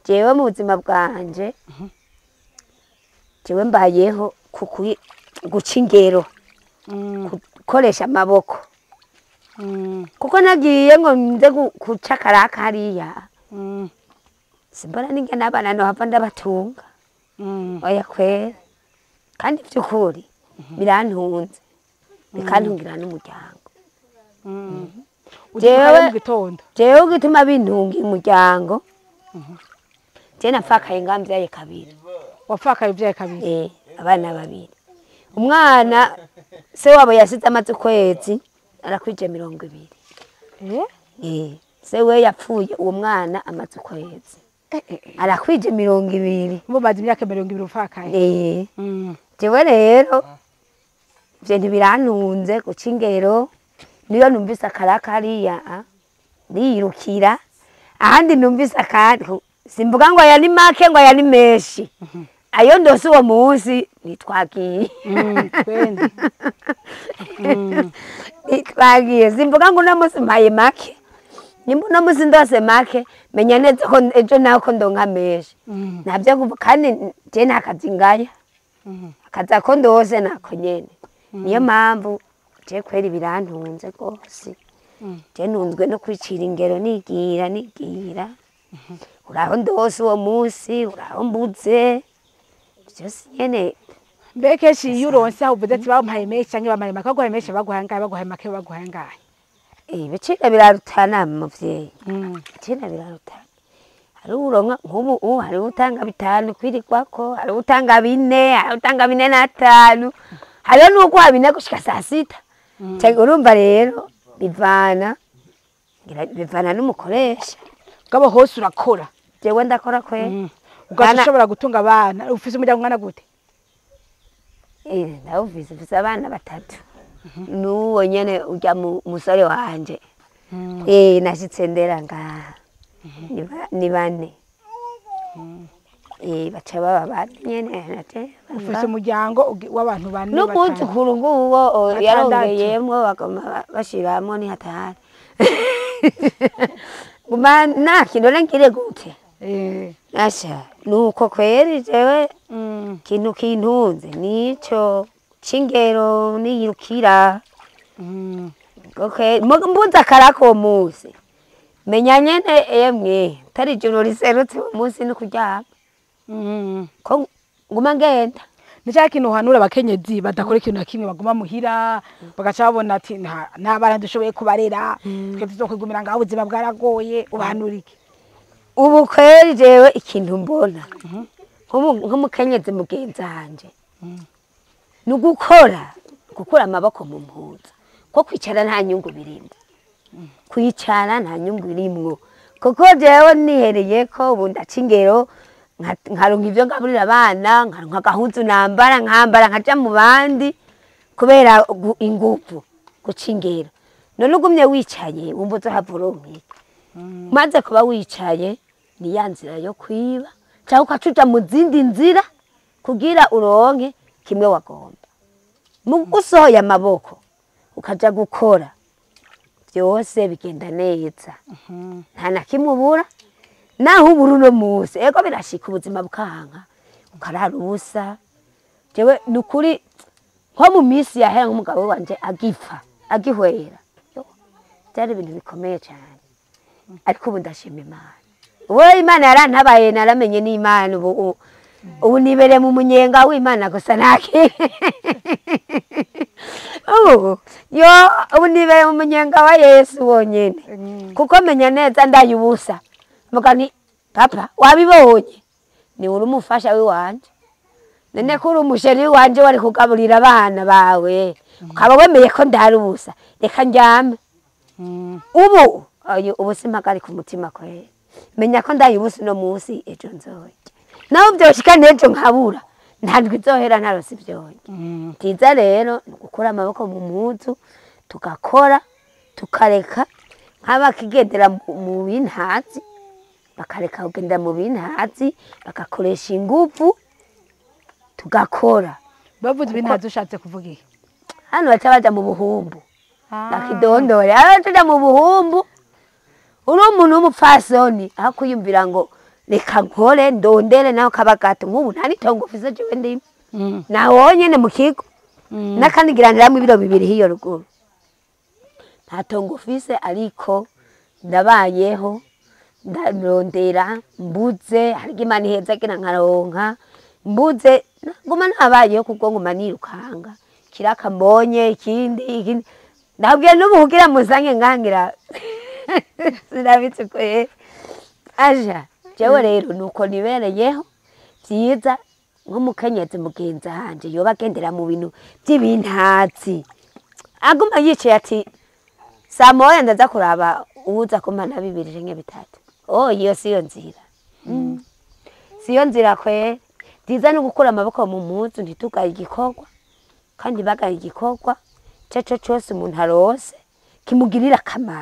Jewe mu buzima bwanje, jewe mbayeho guca ingero, gukoresha amaboko, kuko nagiye ngo nze guca akaraka hariya, simbona n'ingene abana nohava ndabatunga. Oya kwera, kandi vy'ukuri birantunze, bikantungira n'umuryango. Jewe mu gitondo, jewe gituma bintunga umuryango, je napfakaye ngambyaye kabiri. Wapfakaye uvyaye kabiri? Abana babiri. Umwana se wabo yasize amaze ukwezi arakwije 20. Se we yapfuye uwo mwana amaze ukwezi arakwije 20. Mubaze imyaka 20 upfakaye. Jewe rero ivyo ntibirantunze guca ingero, niyo numvise akaraka hariya niyirukira, ahandi numvise akandi, simvuga ngo aya ni make ngo aya ni menshi, ayo ndose uwo munsi nitwagiye. Nitwagiye, simvuga ngo uno munsi mpaye make, nimba uno munsi ndose make menya neza ko ejo naho ko ndonka menshi. Ntabyo kuvuga, kandi je nta kazi ngaya, akazi ako ndose nako nyene. Niyo mpamvu je kweri birantunze rwose. Je ntunzwe no kwicira ingero, nigira nigira, uraho ndose uwo munsi, uraho mbuze byose nyene. Mbe kenshi iyo uronse aho uvuze ati bampaye menshi canke bampaye make, baguhaye menshi baguhaye angahe, baguhaye make baguhaye angahe? Ibiciro birarutana muvyeyi, ibiciro birarutana. Hari uronka nk'ubu, hari utanga 5 kwirigwako, hari utanga 4, hari utanga 4 na 5, hariho n'uguha 4 gushika saa 6. Urumva rero bivana n'umukoresha. Gabo hose urakora? Jewe ndakora kweri. Ugaca ushobora gutunga abana? Ufise umuryango ungana gute? Ndawufise, mfise abana 3. N'uwo nyene urya musore wanje. Nashitse ndera ngaha. Ni 4. Baca baba bane nyene nate. Ufise umuryango w'abantu 4. N'umwuzukuru nguwo yarongeyemwo, bagoma bashiramwo ni hatari. Guma nta kintu ngire gute. Asha nuko kweri jewe kintu kintunze nico cingero niyirukira. Okay, mbuze akaraka uwo munsi, menya nyene emwe tari ijoro riserutse uwo munsi no kuryama, ko nguma ngenda. Ni cya kintu uhanura abakenyezi badakora ikintu na kimwe, baguma muhira bagaca babona ati nta bana dushoboye kubarera, twe tuzokwigumira ngaho ubuzima bwaragoye, ubahanura iki? Ubu kweri jewe ikintu mbona nk'umukenyezi mugenzi wanje ni ugukora, gukura amaboko mu mpuzu, ko kwicara nta nyungu birimwo, kwicara nta nyungu irimwo. Kuko jewe nihereye ko ubu ndaca ingero, nkaronka ivyo ngaburira abana, nkaronka agahuzu nambara, nkambara nkaja mu bandi kubera inguvu guca ingero. None ugumye wicaye wumva uzohava uronka iki? Maze kuba wicaye ni ya nzira yo kwiba, cyangwa ukacuja mu zindi nzira kugira uronke kimwe wagomba. Mu usohoye amaboko ukaja gukora byose bigenda neza, nta na kimwe ubura. Naho ubura uno munsi, ego birashika ubuzima bukanka ukarara ubusa. Jewe nukuri nko mu minsi yahera nk'umugabo wanje agipfa agihwera, byari ibintu bikomeye cyane, ariko ubu ndashima Imana. Ubu Imana yarantabaye, naramenye n'Imana ubu ubu nibereye mu munyenga w'Imana gusa nake. Ubu yo ubu nibereye mu munyenga wa Yesu wonyene, kuko menya neza ndaye ubusa. Mvuga nti papa wabibonye, ni uri umufasha wiwanje, none ko uri umusheri wanje wari kugaburira abana bawe, ukaba wemeye ko ndari ubusa, reka ndyame. Ubu ubu simpagari ku mutima kweri, menya ko ndaye ubusa uno munsi, ejo nzorya. Naho vyoshika n'ejo nkabura, nta ndwi izohera ntarose ivyorya. Vyiza rero ni ugukura amaboko mu mpuzu, tugakora, tukareka nk'abakigendera mu bintazi, bakareka kugenda mu bintazi, bagakoresha inguvu, tugakora. Bavuze ibintazi ushatse kuvuga iki? Hano baca baja mu buhumbu, bakidondore. Hano baca mu buhumbu, uri umuntu w'umupfasoni aho kwiyumvira ngo Reka nkore, ndondere naho kaba gato. Nk'ubu nta n'itongo mfise jewe ndimo, nawe nyene mu kigo n'akandi ngirandiramwo ibiro 2 hiyo ruguru. Nta tongo mfise, ariko ndabayeho, ndarondera. Mbuze, hariko Imana ihezagira nkaronka. Mbuze, nguma nabayeho, kuko nguma nirukanga kiraka mbonye ikindi ikindi. Ndabwiye n'ubu kugira musange ngangira sinabitse kwe aja. Jewe rero nuko nibereyeho. Vyiza nk'umukenyezi mugenzi wanje yoba agendera mu bintu vy'ibintazi, aguma yicaye ati saa moya ndaza kuraba uwuza kumpa na 2 canke 3. Oh, iyo siyo nzira, siyo nzira kwe. Vyiza no gukura amaboko mu mpuzu, ntitugaye igikorwa, kandi bagaye igikorwa ico cose umuntu arose kimugirira akamaro.